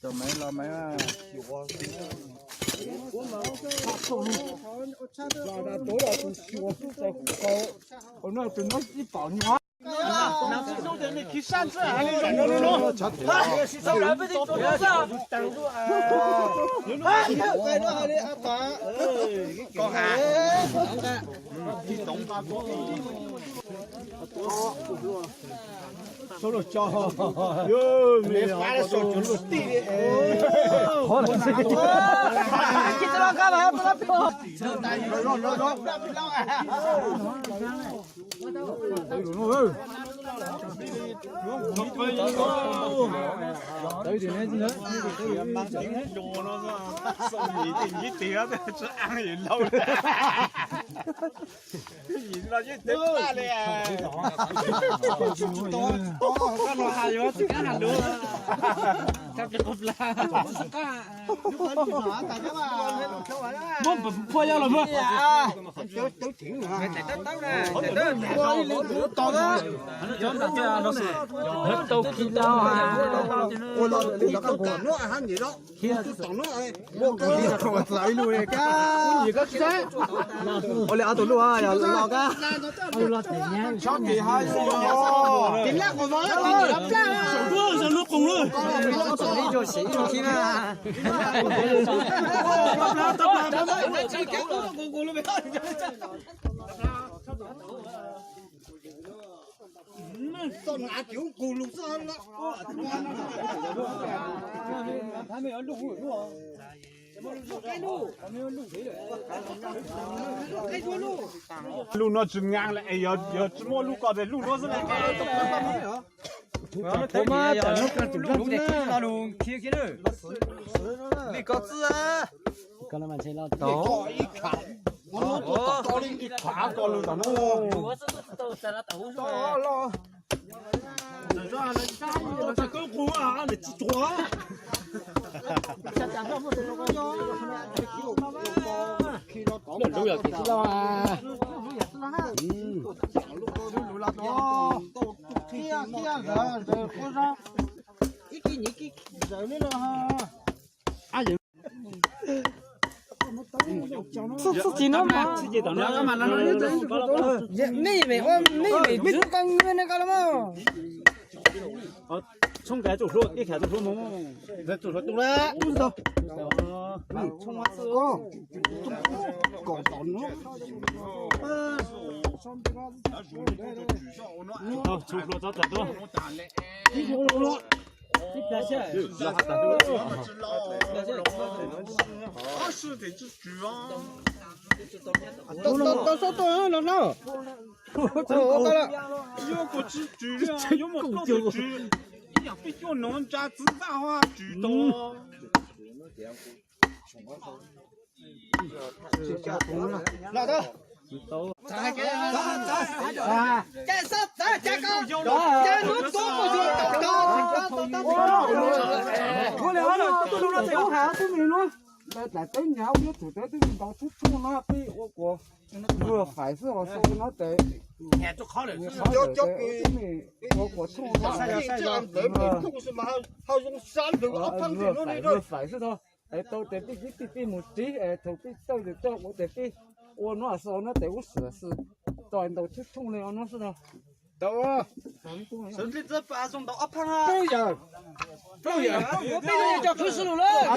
Cov maiv los maiv. Muab phua yog los muab. Tau ki tau. Ua li ob tug lub yog los ka. Ib lub qoos lub. Lub no tsis ngaa lawm es yog tsis muaj lub ko ces lub no xwb. Li ko txwj. Txhob txhob txiv no mas. Nej me ua nej me twb qee ne ko los mas. Tshoob kav tsoom hluas, ib kav tsoom hluas mus. Tsoom hluas tus la. Tsoom hluas tus kom tom no. Tsoom hluas txhob tawm tuaj. Tau tau tau los na. Yuav kuv tsis tswv li, yuav mus plaub tus tswv, ib yam peb cuaj nov ntsa txwv vaj ho tswv tau. Ua li ob tug no ces ub has tub me no, dlaim teb nyag ua nyob txog teb twb ntau tub tshooj no peb ua kuas luag fais xwb os, no ces ua kuas tshooj no. Luag fais xwb tho. Es tau ces peb tib pij pij mus tsib es thaum pij tawj ces coj ua ces peb ua no xwb no ces ub sim xwb, tau ntau tub tshooj li no xwb no. Tau. Peb yawg, peb yawg, peb yawg cov khwv sib lug lawm.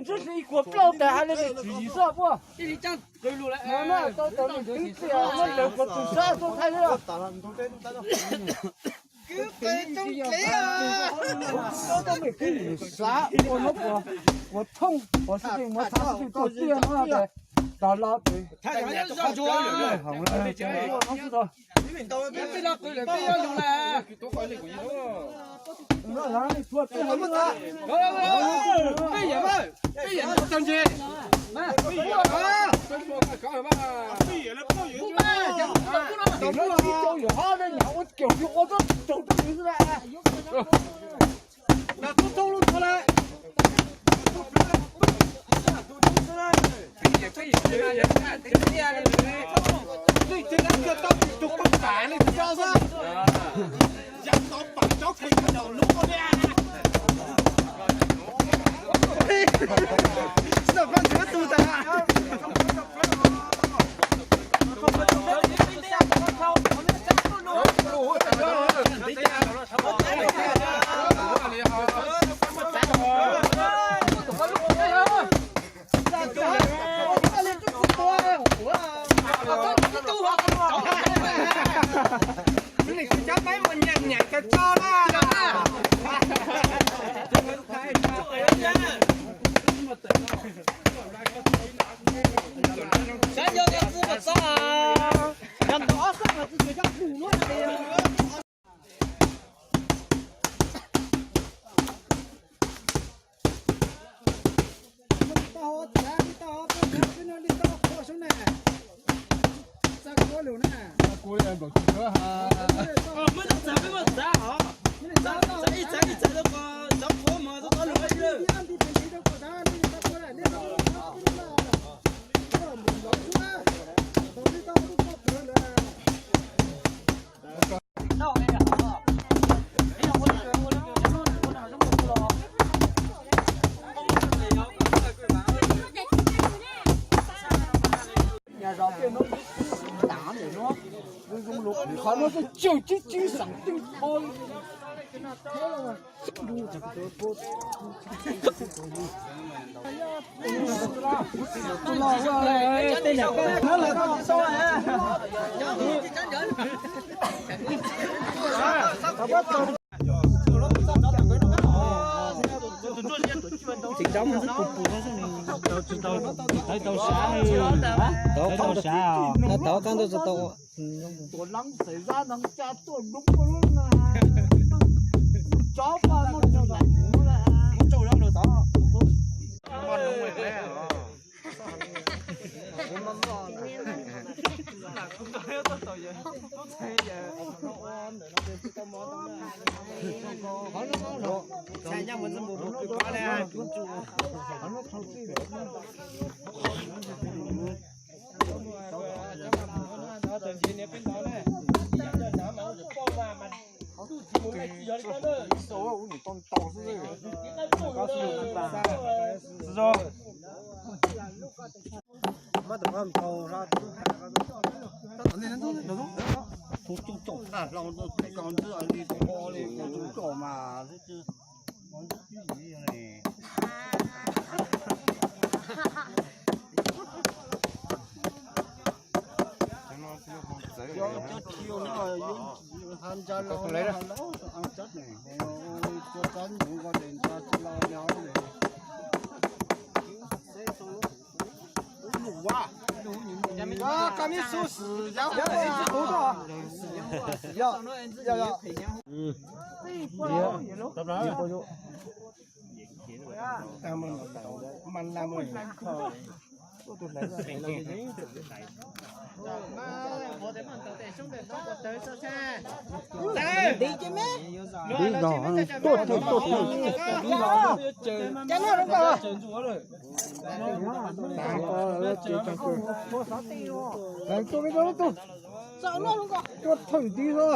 Ntshe ib kuas plaub tas hais li tswv yim xwb puas. Tau tau li twb txia lawv kuas tus sab tuaj thaij li. Tau tau li twb yim xav ua no kuas, kuas thooj kuas sib pheej muab thaij sib pheej tuaj tiaj no ces Tag lab ces, hov, Qhov no xwb tsawg tib tib xeem twb tho. Tsis tau, tsis tau sav, tau sav. Tuaj thawj, tuaj thawj. Tuaj thawj nti xwb.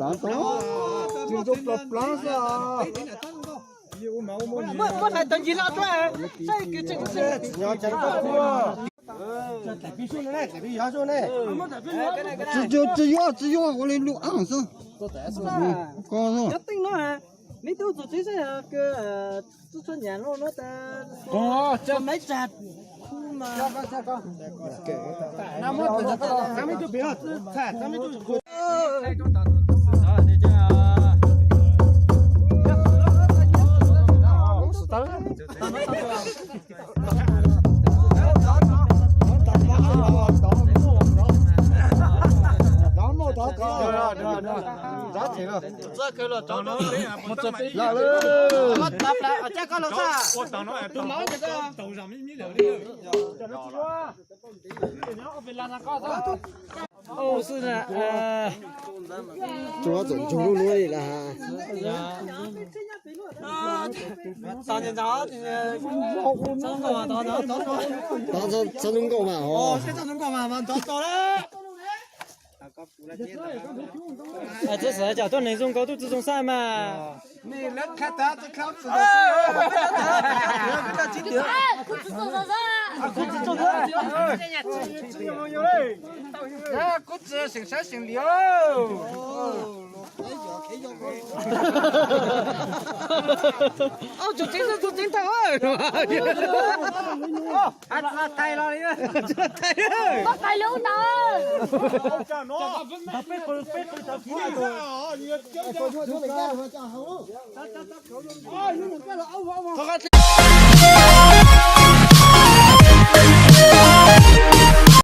Lav tau, tsis zoo plas plas xwb. Muab hais tau ncig loj tuaj, saib kws tseem tsis yuav, tsis yuav, ua li lub ab xwb. Ko, nyob teej no, neb twb txog tsev saib kws txhua nyam no no tas, maiv tsag khu mas. Tsuas txawm ntsug lub nuav li lawm. Txhob nub nkauj mas hov. Txhob xav cas tuaj neeg zoo nkauj tub txwv zoo xaj mas. Kuv tsis seem saib seem li. Tus tseeb xwb, tus tseeb tawm. Tais los li. Tais lub ntawd.